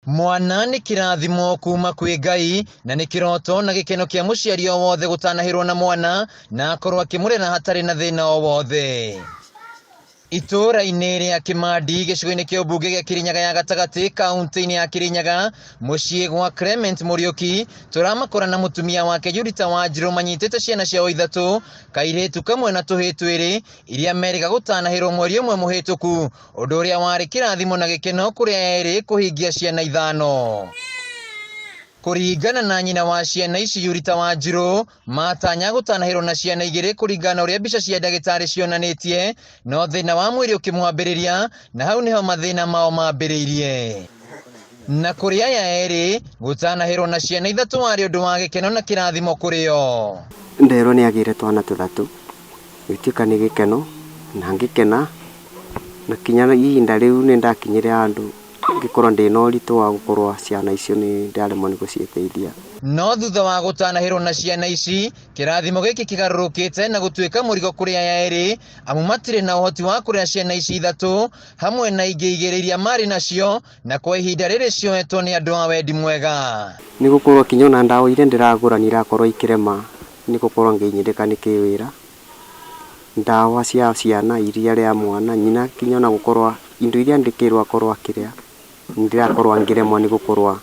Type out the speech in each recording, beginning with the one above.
Mwana nĩ kĩrathimo kuma kwĩ Ngai na nĩ kĩroto na gĩkeno kĩa mũciari o wothe gũtanahĩrwo na mwana na akorwo akĩmũrera hatarĩ na thĩna o wothe. Itũũra-inĩ rĩa Kĩmandi gĩcigo-inĩ kĩa ũmbunge gĩa Kĩrĩnyaga ya gatagatĩ kaunti-inĩ ya Kĩrĩnyaga mũciĩ gwa Clement Mũriũki tũramakora na mũtumia wake Yurita Wanjirũ manyitĩte ciana ciao ithatũ kairĩtu kamwe na tũhĩĩ twĩrĩ iria merĩga gũtanahĩrwo mweri ũmwe mũhĩtũku ũndũ ũrĩa warĩ kĩrathimo na gĩkeno kũrĩ aya erĩ kũhingia ciana ithano. Kũringana na nyina wa ciana ici Yurita Wanjirũ, matanya gũtanahĩrwo na ciana igĩrĩ kũringana na ũrĩa mbica cia ndagĩtarĩ cionanĩtie, no thĩna wa mwĩrĩ ũkĩmwambĩrĩria na hau nĩho mathĩna mao mambĩrĩirie. Na kũrĩ aya erĩ, gũtanahĩrwo na ciana ithatũ warĩ ũndũ wa gĩkeno na kĩrathimo kũrĩ o. Nderwo nĩ agĩire twana tũthatũ, gĩtuĩka nĩ gĩkeno na ngĩkena, na kinya ihinda rĩu nĩ ndakinyire handũ ngĩkorwo ndĩna ũritũ wa gũkorwo ciana icio nĩ ndaremwo nĩ gũciteithia. No thutha wa gũtanahĩrwo na ciana ici, kĩrathimo gĩkĩ kĩgarũrũkĩte na gũtuĩka mũrigo kũrĩ aya erĩ, amu matirĩ na ũhoti wa kũrera ciana ici ithatũ hamwe na ingĩ igĩrĩ iria marĩ nacio na kwa ihinda rĩrĩ cioetwo nĩ andũ a wendi mwega. Nĩ gũkorwo kinya ona ndawa iria ndĩragũra nĩ irakorwo ikĩrema nĩ gũkorwo ngĩhinyĩrĩrĩka nĩ kĩwĩra. Ndawa cia ciana, iria rĩa mwana, nyina kinya ona gũkorwo indo iria andĩkĩirwo akorwo akĩrĩa, nĩ ndĩrakorwo ngĩremwo nĩ gũkorwo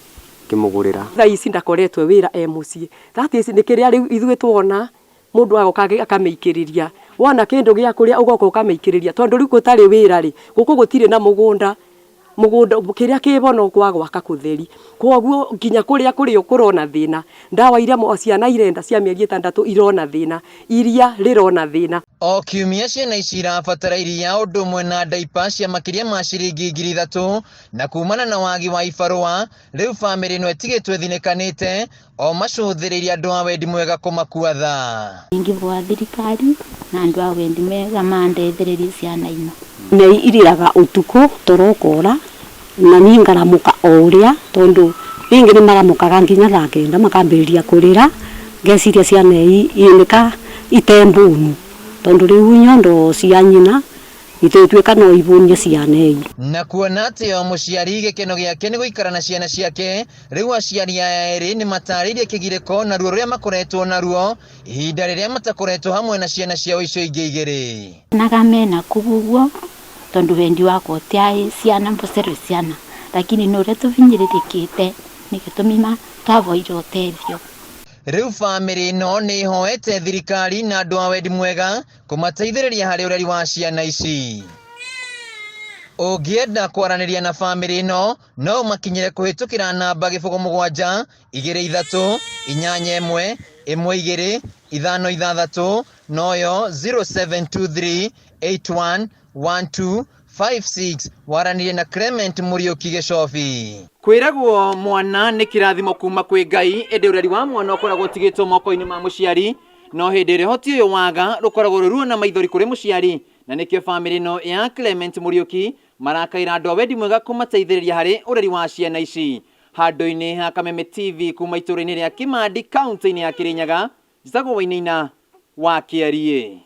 ngĩmũgũrĩra. Thaa ici ndakoretwo e wĩra e mũciĩ. That is nĩ kĩrĩa rĩu ithuĩ twona mũndũ agoka akamĩikĩrĩria. Wona kĩndũ gĩa kũrĩa ũgoka ũkamĩikĩrĩria tondũ rĩu gũtarĩ wĩra rĩ, gũkũ gũtirĩ na mũgũnda. Mũgũnda kĩrĩa kĩho no kwa gwaka kũtheri. Kwoguo nginya kũrĩa kũrĩo kũrona thĩna. Ndawa iria ciana irenda cia mĩeri ĩtandatũ irona thĩna. Iria rĩrona thĩna. O kiumia ciana ici irabatara iria ũndũ ũmwe na ndaipa cia makĩria ma ciringi 3000 na kumana na wagi wa ibarũa rĩu bamĩrĩ ĩno ĩtigĩtwo ĩthinĩkanĩte o macũthĩrĩirie andũ a wendi mwega kũmakua tha. Ingĩhoya thirikari na andũ a wendi mwega mandethererie ciana ino. Nĩ irĩraga ũtukũ toro ũkora na niĩ ngaramũka o ũrĩa tondũ rĩngĩ nĩ maramũkaga nginya thaa kenda makambĩrĩria kũrĩra ngeciria ciana ii nĩka ite mbũnu tondũ rĩu nyondo cia nyina itĩtuĩka no ibũnie ciana ii. Na kuona atĩ o mũciari gĩkeno gĩake nĩ gũikara na ciana ciake, rĩu aciari aya erĩ nĩ matarĩirie kĩgirĩko na ruo rũrĩa makoretwo naruo ihinda rĩrĩa matakoretwo hamwe na ciana ciao icio ingĩ igĩrĩ. Naga mena kũu ũguo tondũ wendi wakwa ũtiarĩ ciana mbocerwe ciana lakini nĩ ũrĩa tũbinyĩrĩrĩkĩte nĩ gĩtũmi twavoire ũteithio. Rĩu bamĩrĩ ĩno nĩ ĩhoete thirikari na andũ a wendi mwega kũmateithĩrĩria harĩ ũreri wa ciana ici. Ũngĩenda kwaranĩria na bamĩrĩ ĩno no ũmakinyĩre kũhĩtũkĩra namba 0 7 2 3 8 1 1 2 5 6 noyo 0723 81 12 56 waranĩrie na Clement Mũriũki Gĩcobi. Kwĩragwo mwana nĩ kĩrathimo kuma kwĩ Ngai ĩndĩ ũreri wa mwana ũkoragwo ũtigĩtwo moko-inĩ ma mũciari no hĩndĩ ĩrĩa ũhoti ũyũ waga rũkoragwo rwĩ ruo na maithori kũrĩ mũciari na nĩkĩo bamĩrĩ ĩno ya Clement Mũriũki marakaĩra andũ a wendi mwega kũmateithĩrĩria harĩ ũreri wa ciana ici. Handũ-inĩ ha Kameme TV kuma itũũra-inĩ rĩa Kĩmandi kaunti-inĩ ya Kĩrĩnyaga, njĩtagwo Wainaina wa Kĩariĩ.